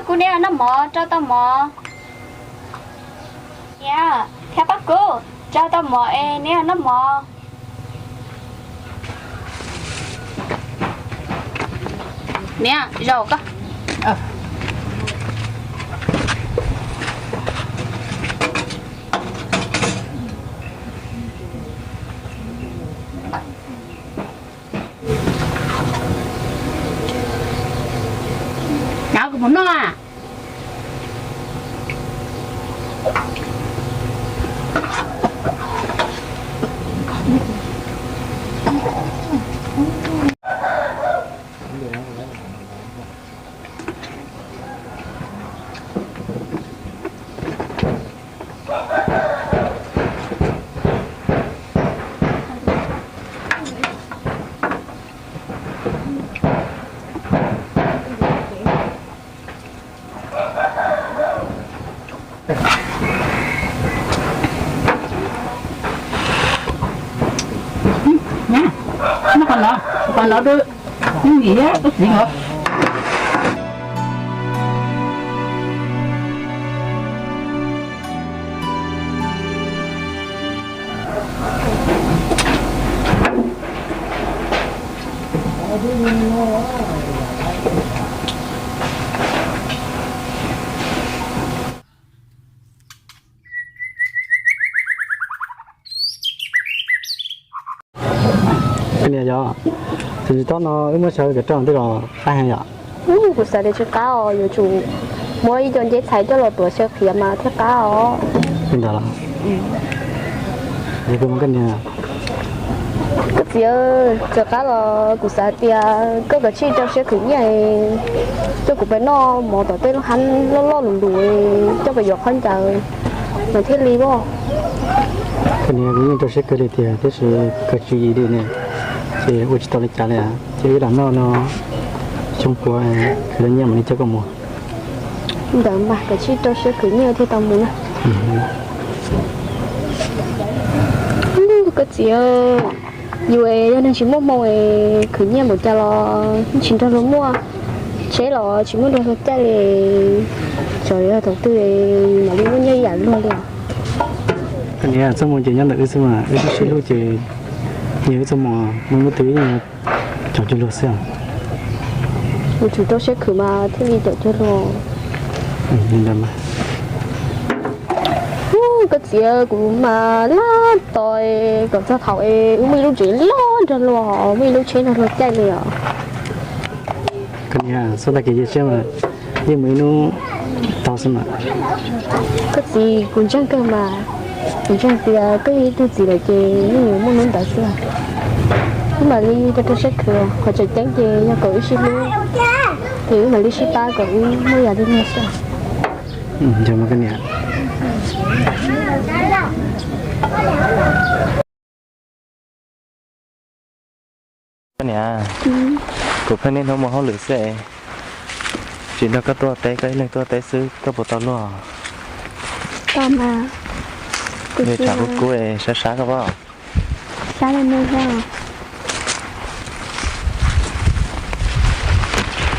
Kub, neb noj mov, rau tau mov. Niam thiab Paj Kub, rau tau mov es neb noj mov. Niam, zaum koj. Cov kuv mus noj. Noj qhov no, qhov no dub, nws yog koj txiv os. Niam yog, tsis tsis tob no wb muab xyaw kom rau ntej los qab heev yom? Kuv xav tias tsis qab os, yuav tsum muab ib co nceb txhais coj los tuav xyaw qhiav mas thiaj qab os. Li ntawd los? Koj txiv, txawm qab los kuv xav tias koj kav tsij rau siab khwv nyiaj coj kuv pais noj mov tom tej lub hab loj loj lus lus coj pais yuav khaub ncaws mas thiaj li os. Koj niam, kuv yeej rau siab kawg li tiag tiam sis koj tsis yim li ne, ces ua tsis tau li cas li. Ces wb lam noj no xyoo puav khwv tau nyiaj mam li coj koj mus. Ntawd mas kav tsij rau siab khwv nyiaj thiaj tau mus na. Koj txiv, yus yog neeg tsis muaj hmoo, khwv nyiaj npaum cas los tsis nrog luag muaj, tsheb los tsis muaj nrog luag caij li, txog yog thaum twg mam li muaj nyiaj ib yam luag li. Koj niam, txoj hmoo ces nyob ntawm wb xwb mas, wb twb sib hlub ces yog wb txoj hmoo, mus lub twg caum cuag luag xwb. Yuav tsum rau siab khwv mas thiaj li caum cuag luag. Koj txiv, kuv mas laj tos kom txog thaum es wb muaj ib lub tsev loj nrog luag, muaj ib lub tsheb nrog luag caij li os. Koj niam, txhob tag kev cia siab mas, yeej muaj ib hnub tau xwb mas. Koj txiv, kuv ntseeg kawg mas, kuv ntseeg tias koj yog ib tug txiv lawm ces yeej yuav muaj hnub ntawd xwb. Wb mam li rau rau siab khwv, qhov tseem ceeb ces yog kom wb sib hlub, ces wb mam li sib pab kom wb muaj yam li luag xwb. Koj niam, koj niam, kuv pheej niaj hnub mus hauj lwm xwb, tsis nrog koj tuaj teb, koj ib leeg tuaj teb xwb koj puas tau luag? Tau mas. Tshav kub kub sab sab koj pob.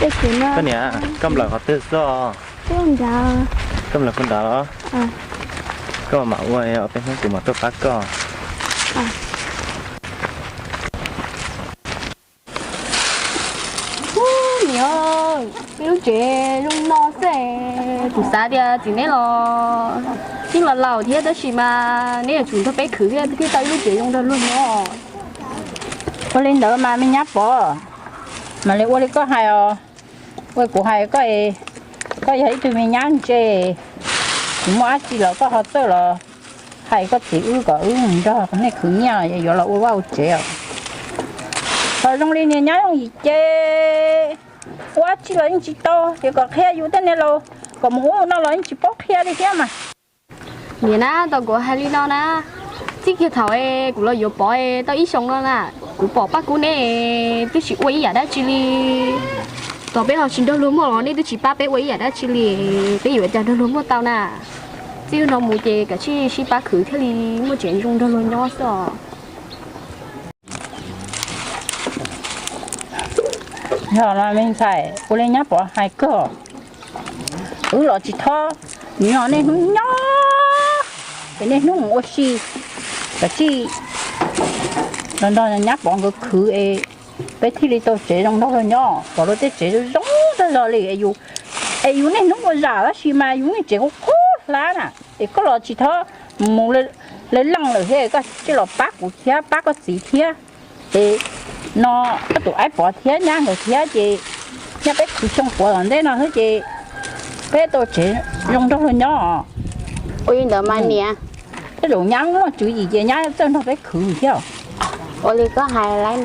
Koj niam, koj nplawm qhov twg xwb? Koj nplawm puag nrad los? Koj mam ua, peb hnub kuv mam tuaj pab koj. Niam, ib lub tsev zoo no xwb, kuv xav tias txiv neb los yeej los laus thiab tab sis mas neb yuav tsum nrog peb khwv thiaj tau ib lub tsev zoo nrog luag nyob. Ua li ntawd mas me nyab Pov, mam li ua li koj hais os. Ua kuv hais koj, koj yog ib tug me nyab ntse, tsis muaj dab tsi los koj ho txawj los hais koj txiv wb kom wb nrog nej khwv nyiaj yuav los ua vaj ua tsev os. Ho zoo li niag nyab Yooj Yim ces ua dab tsi los yeej tsis tau, ces kom qhia yus tej niag laus kom mus ub mus no los yeej tsis paub qhia li thiab mas. Niam na, tau kuv hais li no na, txij kiag thaum kuv los yuav Pov tau ib xyoos no na, kuv pom Paj Kub neb twb tsis ua ib yam dab tsi li. Thaum peb ho tsis nrog luag muaj los neb twb tsis pab peb ua ib yam dab tsi li, peb yuav ua cas nrog luag muaj tau na. Txij no mus ces kav tsij sib pab khwv thiaj li muaj tsev zoo nrog luag nyob xwb os. Yog no me ntxhais, ua li nyab Pov hais kawg. Wb los tsis thob, nws yog niaj hnub nyob, ces niaj hnub mus ua si, kav tsij los nrog nyab Pov nkawd khwv es peb thiaj li tau tsev zoo nraug los nyob. Pom luag tej tsev zoo zoo tag zog li es yus niaj hnub ua zam tab sis mas yus niaj tsev qub qub hlab na, es koj los tsis thob mus lawv leej lawm thiab, koj cia los pab kuv thiab pab koj txiv thiab. Es no koj tus aib Pov thiab nyab nkawd thiab ces nyab peb khwv xyoo puav tom ntej no xwb ces peb tau tsev zoo nraug los nyob. Ua li ntawd mas niam, tej zaum nyab muaj tswv yim ces nyab txawj nrog peb khwv thiab. Ua li koj hais lawm.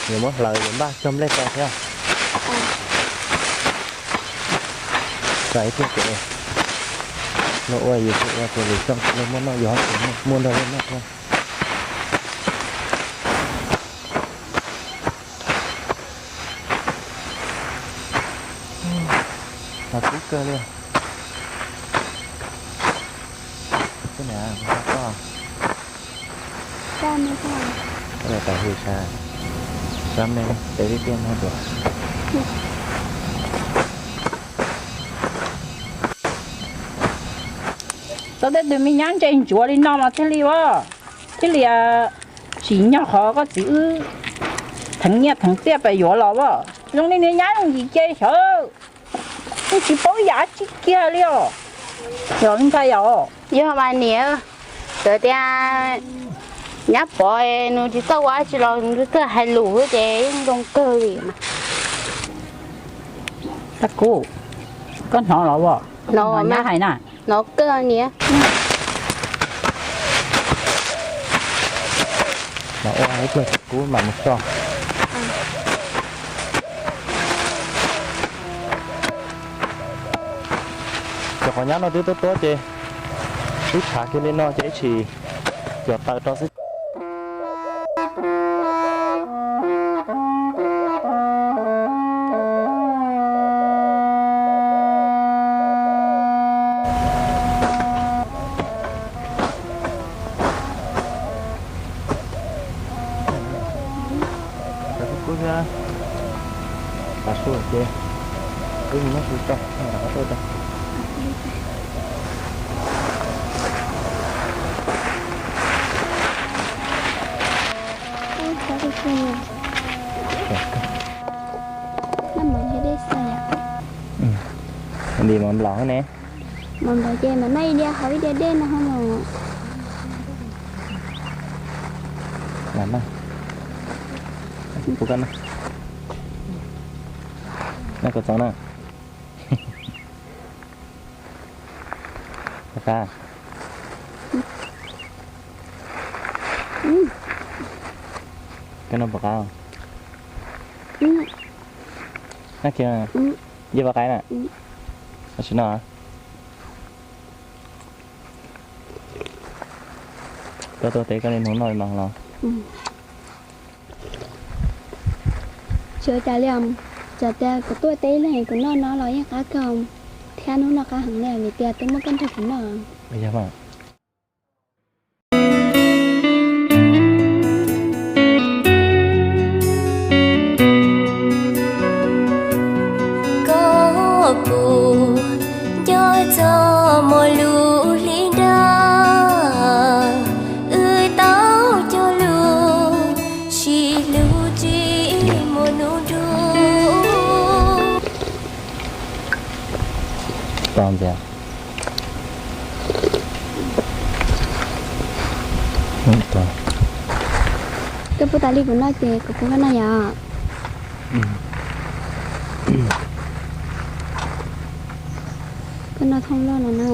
Yuav muab hlawv yuav npaj cog nplej tso thiab. Tso ib pliag ces luag ua yus tsis ua ces lwm xyoo luag muaj noj yus ho tsis muaj nrog luag noj thiab. Los kub kawg li. Koj, koj los tau hws sab, sab me, peb tib tiaj no tuaj. Txog tej tug me nyab ntse ntsuav li no mas thiaj li as, thiaj li sim nyog qhov koj txiv wb theev nyiaj theev txiaj pes yuav los as. Zoo li niag nyab zoo yim ces xyov, yeej tsis paub yam tsi kiag li os. Yog li ntawd yog, yog mas niam, txawm tias nyab Pov nws tsis txawj ua dab tsi los nws txawj hais lus ces yeej zoo kawg li mas. Tab kuv, koj hnov los as? Hnov nyab hais na. Hnov kawg niam. Los ua ib pliag kub mam mus tso. Cov qhov nyab no twb tuab tuab ces wb tshav kiag li no ces ib tsam cov taws rau xwb. Noj mov nrhiav dej xaws yom. Li mov nplaum ne. Mov nplaum ces mam noj ib diav haus ib diav dej no ho mas. Lam noj. Kuv koj noj. Noj kua txoov na. Pom qab. Koj noj pom qab. Noj kiag. Yog pom qab na. Tam sim no. Koj tuaj teb koj niaj hnub noj li no los? Tsis ua cas li os, txawm tias kuv tuaj teb leej kuv noj no los yeej qab kawg thiab, hnub no qab heev li vim tias twb muaj koj nrog kuv noj. Koj puas nco txog mo lus hli nra, wb tau cog lus sib hlub txij mo nub nruab. Koj pub tas li kuv noj ces kuv pub koj noj yom. Koj noj thooj loj no na.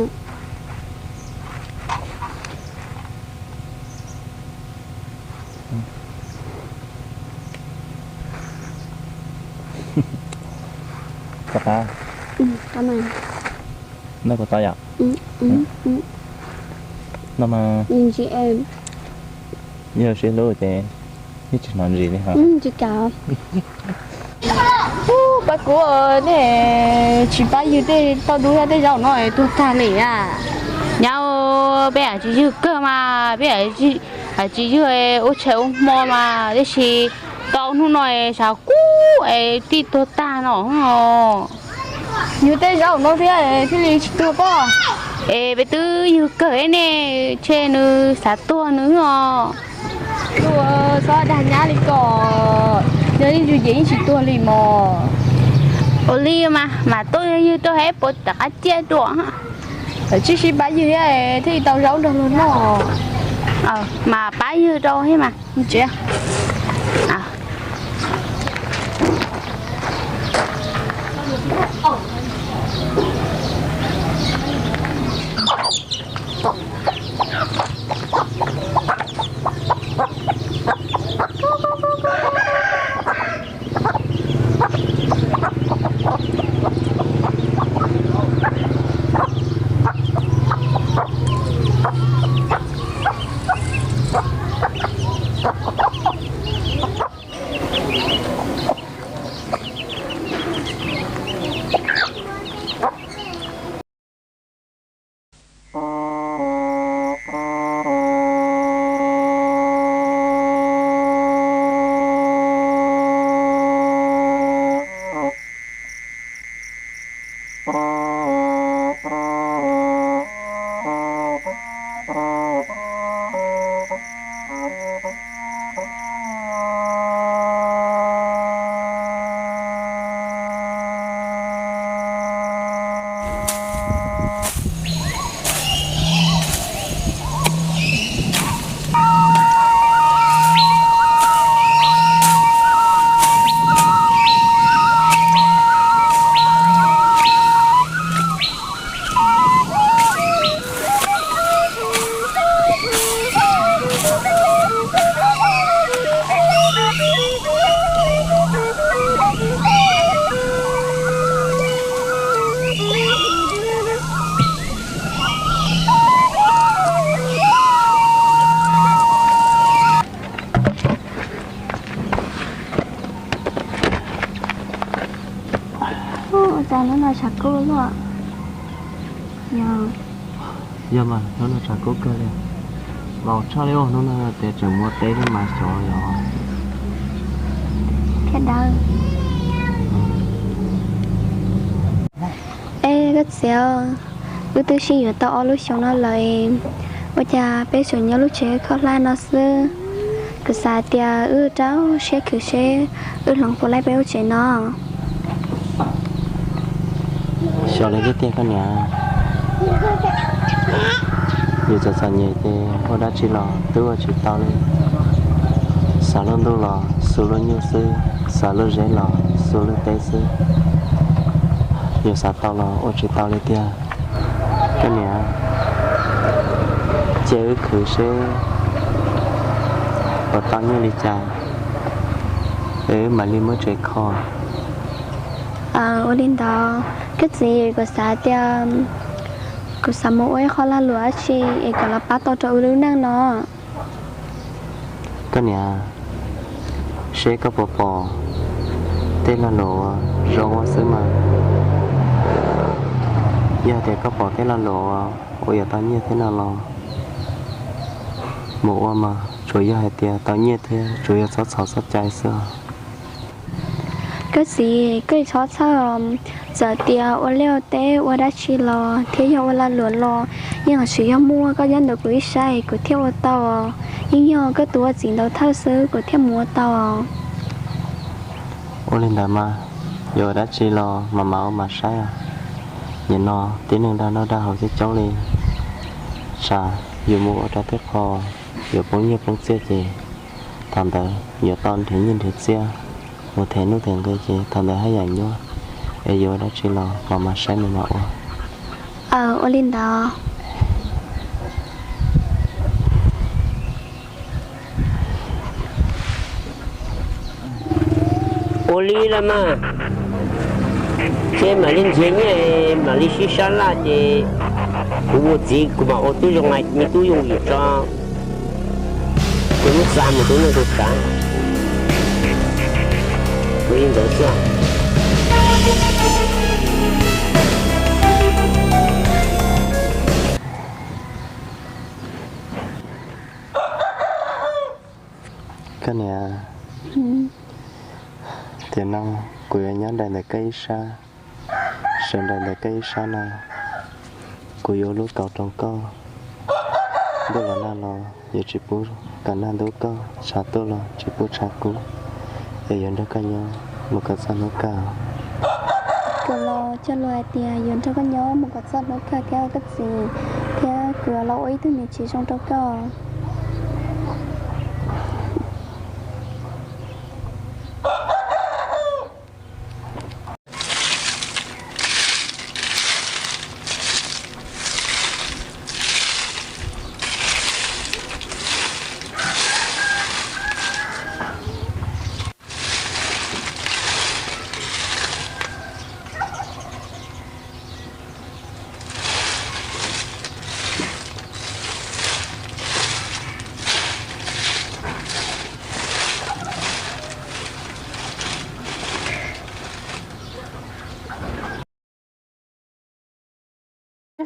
Noj kuv tau yom? No mas yog sib hlub ces yeej tsis hnov ntsis li os. Pab kuv, nej tsis pab ywg tej toj dub thiab tej zaub no tuag tag li a. Nyab, peb tsis ywg kawg mas, peb tsis ywg ua tshais ua hmo mas, tiam sis kaum hnub no es tshav kub es thiaj tuag tag no. Yug tej zaub no thiab thiaj li tsis tuag pob. Es peb twb yug kawg ne, ntshe nws xav tuag nws os. Ua, txhob dag nyab li ko, yog ib ntsis ces yeej tsis tuag li mog. Ua li mas mam tuaj yug rau hais puas rov qab ciaj dua. Tsis sib pab ywg thiab thiaj li tau zaub nrog luag noj. Mas pab ywg rau thiab mas. Ua cas hnub no tshav kub luaj? Yog, yog mas hnub no tshav kub kawg li. Laus tshaj li hnub no tias tseem muaj teb li mas xyov yog. Thiab dawb. Es koj txiv, wb twb sib yuav tau ob lub xyoo no lawm, ua cas peb tseem nyob lub tsev khaub hlab no xwb? Kuv xav tias wb rau siab khwv seb wb hloov puas laij peb lub tsev no. Xyov li tiag tiag koj niam. Yus txom txom nyem ces ua dab tsi los twb ua tsis tau li. Xav luaj ntuj los xu luaj nyuj xwb, xav luaj zeb los xu luaj teb xwb. Yus xav tau los ua tsis tau li tiag. Koj niam, cia wb khwv seb puas tau nyiaj li cas, es wb mam li muab tsev kho. Ua li ntawd, koj txiv, kuv xav tias kuv xav mus ua ib qho lag luam dab tsi es kom los pab tau rau wb lub neej no. Koj niam, seb koj puas pom tej lag luam uas zoo ua xwb mas. Yog tias koj pom tej lag luam uas yuav tau nyiaj thiab no los mus ua mas tsuas yog hais tias tau nyiaj thiab tsuas yog txhob txhawj txhob cai xwb os. Koj txiv, koj txhob txhawj, txawm tias ua liaj ua teb ua dab tsi los thiab yog ua lag luam los yeej tsis yog muaj koj nyob ntawm kuv ib sab kuv thiaj ua tau. Yeej yog koj tus ua txiv ntaus thawj xwb kuv thiaj mus ua tau. Ua li ntawd mas, yuav ua dab tsi los mas mam ua mam saib. Nim no tib neeg dag noj dag haus coob coob li, tsam yus mus ua rau tej qho yuav poob nyiaj poob txiaj ces thaum ntawd yuav tau nrhiav nyiaj nrhiav txiaj, mus them nuj them nqi ces thaum ntawd haj yam nyuaj. Es yuav ua dab tsi los mam mam saib mam mam ua. Ua li ntawd. Ua li los mas, seb mam li nrhiav nyiaj mam li sib sab laj ces kuv ua txiv kuv mam ua tub zoo me tub yooj yim tso, kuv muab xa mus rau neej rau tsav. Ua li ntawd xwb. Koj niam, Tiam no kuv yuav nyob daim ntawm koj ib sab, sawv daim ntawm koj ib sab no. Kuv yuav lub kauv rau koj, ntuj los nag los yuav tsis pub kom nag ntub koj, tshav tuaj los tsis pub tshav kub, es yuav nrog koj nyob mus kom txog hnub kawg. Kuv los cog lus hais tias yuav nrog koj nyob mus kom txog hnub kawg thiab koj txiv, thiab kuv yuav los ua ib tug niam tsev zoo rau koj.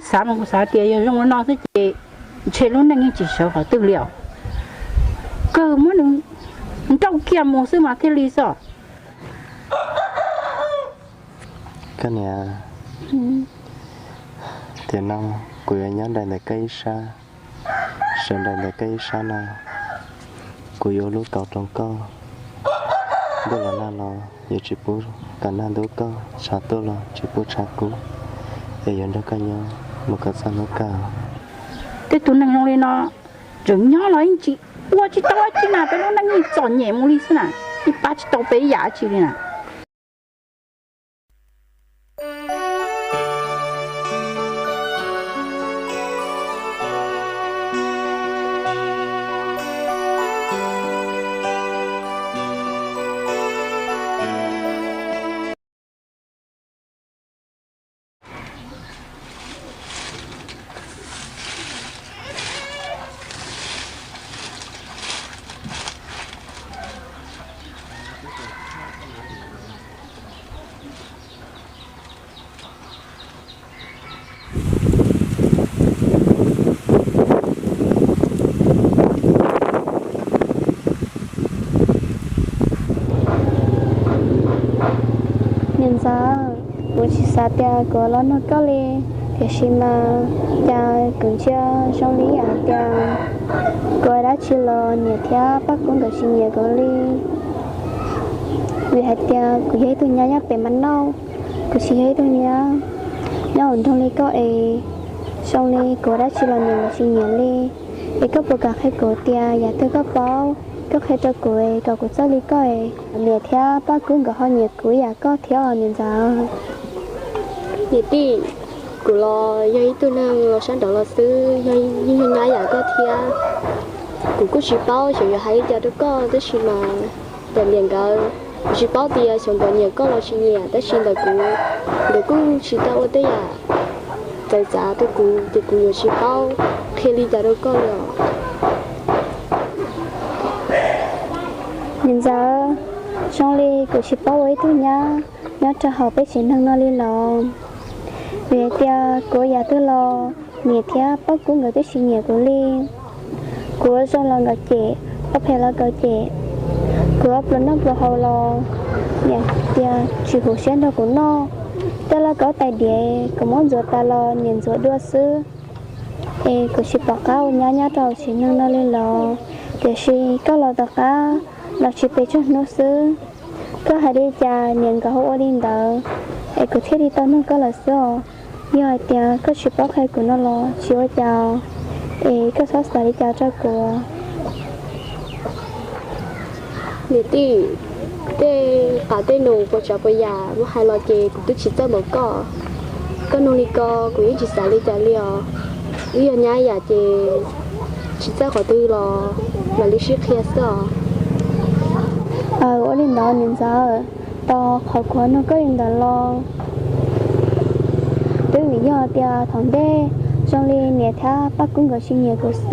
Xav mas kuv xav tias yog zoo li no xwb ces ntshe lub neej yeej tsis sawv qhov twg li os. Kawg muab nws nrauj kiag mus xwb mas thiaj li xwb. Koj niam, tiam no kuv yuav nyob daim ntawm koj ib sab, sawv daim ntawm koj ib sab no. Kuv yuav lub kauv rau koj, ntuj los nag los yuav tsis pub kom nag ntub koj, tshav tuaj los tsis pub tshav kub, es yuav nrog koj nyob mus kom txog hnub kawg. Tej tus neeg zoo li no, tseem nyob los yeej tsis ua tsis tau dab tsi na, peb lub neej yeej txom nyem mus li xwb na, yeej pab tsis tau peb ib yam dab tsi li na. Niam ntxawm, kuv tsis xav tias kuv los nug koj li, tiam sis mas cas kuv ntsia zoo li yam tias kuv ua dab tsi los niam thiab Paj Kub nkawd tsis nyiam kuv li. Vim hais tias kuv yog ib tug nyab nyob pem Mab Nauj, kuv tsis yog ib tug nyab nyob hauv nroog li koj es, zoo li kuv ua dab tsi los niam nkawd tsis nyiam li. Es koj puas kam qhia kuv tias yam twg koj paub, koj qhia rau kuv es kom kuv txawj li koj es niam thiab Paj Kub nkawd ho nyiam kuv ib yam koj thiab os niam ntxawm. Niam tij, kuv los yog ib tug neeg los sab nraud los xwb, yog ib tug nyab yam koj thiab. Kuv kuj tsis paub xyov yuav hais li cas rau koj tab sis mas ntawm niam nkawd, kuv tsis paub tias xyov nkawd nyiam koj los tsis nyiam tab sis ntawm kuv, nkawd kuj tsis tau ua tej yam txawv txav rau kuv ces kuv yuav tsis paub qhia li cas rau koj li os. Niam ntxawm, zoo li kuv tsis paub ua ib tug nyab nyob rau hauv peb tsev neeg no li los. Vim hais tias kuv ua yam twg los niam thiab Paj Kub nkawd twb tsis nyiam kuv li. Kuv ua zoo los nkawd cem, ua phem los nkawd cem. Kuv ua pluas noj pluas haus los niam tias tsis huv siab nrog kuv noj. Coj lauj kaub tais diav kuv muab ntxuav tas los niam ntxuav dua xwb. Es kuv tsis pom qab ua nyab nyob rau hauv tsev neeg no li los. Tiam sis koj los tom qab los tsis pes tsawg hnub xwb, koj hais li cas niam nkawd ho ua li ntawd, es kuv thiaj li tau nug koj lawm xwb os. Yog hais tias koj tsis paub qhia kuv no los tsis ua cas, es koj txhob xav li cas rau kuv. Niam tij, tej qav tej num puas tsav puas yam muab hais los ces kuv twb tsis txawj npaum koj. Koj nug li ko kuv yeej tsis xav li cas li os. Wb yog nyab yam ces tsis txawj qhov twg los mam li sib qhia xwb os. Aw, ua li ntawd niam ntxawm, tos qhov kuv nug koj li ntawd los twb vim yog tias thaum ntej zoo li niam thiab Paj Kub nkawd tsis nyiam kuv xwb,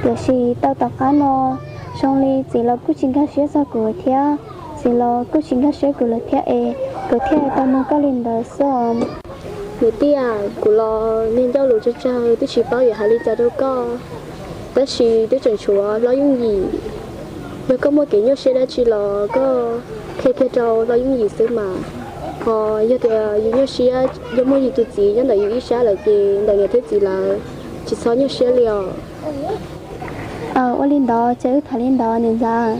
tiam sis tau tom qab no zoo li txiv los kuj tsis nkag siab txog kuv thiab, txiv los kuj tsis nkag siab kuv lawm thiab es kuv thiaj tau nug koj li ntawd xwb os. Niam tij, kuv los niag ncauj lus tsawg tsawg twb tsis paub yuav hais li cas rau koj, tab sis twb tseem tshuav hlob yooj yim. Yog koj muaj kev nyuaj siab dab tsi los koj Qhia kiag rau Los Yooj Yim xwb mas, ho yog tias yus nyuaj siab yog muaj yus tus txiv nyob ntawm yus ib sab lawm ces ntawm niam thiab txiv lawv tsis txhob nyuaj siab li os. Ua li ntawd ces wb tham li ntawd niam ntxawm.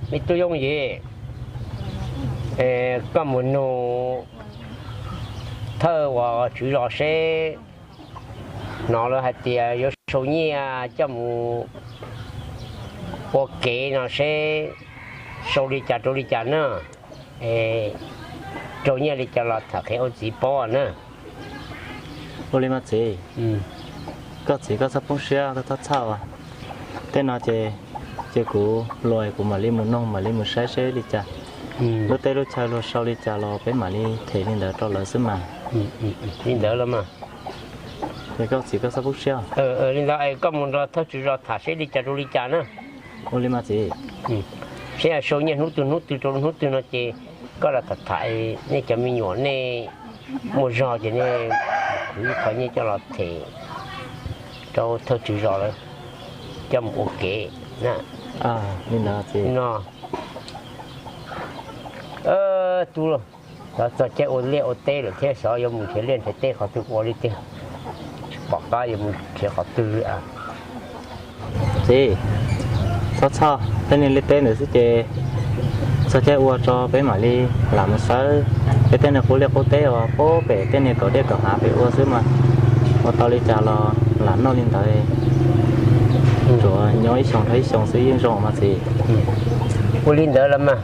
Me tub Yooj Yim, koj mus nug thawj uas tswv zos seb hnov lawv hais tias yuav sau nyiaj coj mus ua kev no seb sau li cas rau li cas na. Rau nyiaj li cas los tham qhia ua txiv paub na. Ua li mas txiv, koj txiv koj txhob poob siab koj txhob txhawj. Tej no ces, ces kuv luag kuv mam li mus noog mam li mus saib seb li cas. Lub teb lub chaw luag sau li cas los peb mam li them li ntawd rau lawv xwb mas. Li ntawd los mas. Ces koj txiv koj txhob poob siab. Li ntawd es koj mus nrog thawj tswv zos tham seb li cas rau li cas na. Ua li mas txiv. Seb sau nyiaj hnub twg hnub twg rau hnub twg no ces koj los tham tham nej cov me nyuam nej muaj zog ces nej khwv ib qho nyiaj coj los them rau thawj tswv zos lawv coj mus ua kev na. Li ntawd txiv. No tub, xyov txog caij ua liaj ua teb lawm thiab xyov yuav mus nrhiav liaj nrhiav teb qhov twg ua li tiag, tsis pom qab yuav mus nrhiav qhov twg li. Txiv, txhob txhawj, tej niag liaj teb ntawd xwb ces txog caij ua tso peb mam li lam mus xawb peb tej niag qub liaj qub teb uas pub pem tej niag kaum dej kaum hav pem ua xwb mas. Ua tau li cas los lam noj li ntawd. Tsuas nyob ib xyoos dhau ib xyoos xwb yeej zoo mas txiv. Ua li ntawd los mas,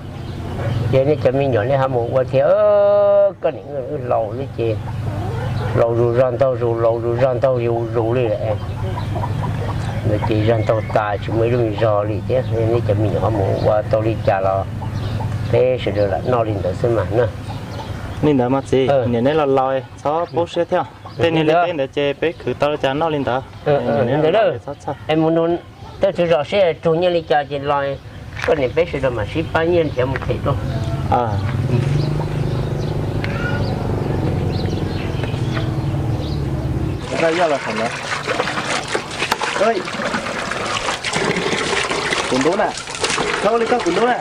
ces nej cov me nyuam nej ho mus ua thiab. Koj niam wb laus li ces laus zus zog ntaug zus, laus zus zog ntaug zus zus li lawm. Ces zog ntaug tas tsis muaj ib lub me zog li thiab. Nej cov me nyuam ho mus ua tau li cas los peb sawv daws lam noj li ntawd xwb mas na. Li ntawd mas txiv, niam neb los laus txhob poob siab thiab. Tej niag liaj teb ntawd ces peb khwv tau li cas noj li ntawd. Mus nug thawj tswv zos seb raug nyiaj li cas ces los koj niam peb sawv daws mam sib pab nyiaj nrhiav mus them rau. Kuv ntub na, txhob ua li koj kuv ntub na.